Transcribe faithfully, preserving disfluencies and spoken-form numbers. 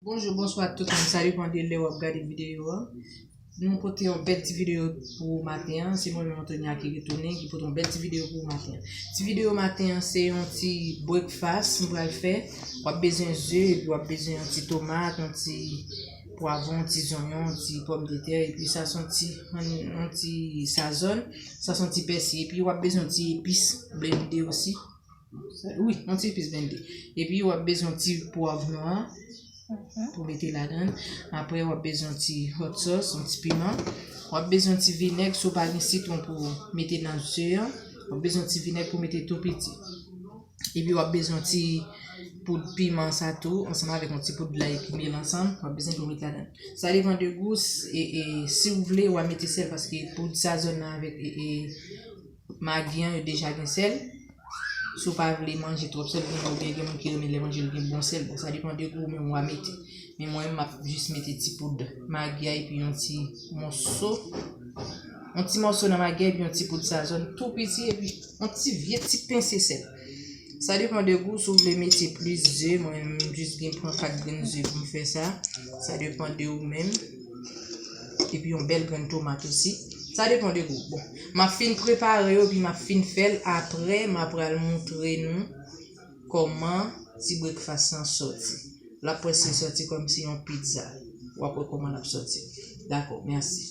Bonjou, bonswa tout moun. Sa depann de lè w ap gade videyo a. Nou pote yon bèl ti videyo pou maten an. Se mwen menm Antonia ki retounen, ki pote yon bèl ti videyo pou maten an. Ti videyo maten an, se yon ti breakfast m pral fè. W ap bezwen ze, epi w ap bezwen yon ti tomat, yon ti pwavwon, yon ti zonyon, yon ti pòmdetè, epi sa se yon ti, yon ti sazòn, sa se yon ti pèsi, epi w ap bezwen yon ti epis blende osi. Wi, yon ti epis blende. Epi w ap bezwen yon ti pwav nwa pou mete ladan. Apre, w ap bezwen yon ti hot sauce, yon ti piman. W ap bezwen yon ti vinèg, si w pa gen sitwon pou mete nan ze an. W ap bezwen yon ti vinèg pou mete tou piti. Epi w ap bezwen yon ti poud piman sa tou, ansanm avèk yon ti poud lay ki mele ansanm, w ap bezwen pou mete ladan. Sa depann de gou, s-, e, e, si w vle, w a mete sèl, paske poud sazòn nan avèk, e, e, magi an, yo deja gen sèl. Si w pa vle manje twòp sèl, gen, oubyen gen moun ki renmen lè manje l gen bon sèl. Bon, sa depann de gou, men w a mete. Men mwen, m ap jis mete ti poud magi a epi yon ti mòso. Yon ti mòso nan magi a epi yon ti poud sazòn tou piti epi yon ti vye ti pense sèl. Sa depann de gou, si w vle mete plis ze, mwen, m jis gen pran kat grenn ze pou m fè sa. Sa depann de ou menm. Epi yon bèl grenn tomat osi. Sa depann de gou. Bon, m ap fin prepare yo, epi m ap fin fè l. Apre, m ap pral montre nou kòman ti breakfast lan sòti. L ap prèske sòti kòmsi yon pizza. W ap wè kòman l ap sòti. Dakò, mèsi.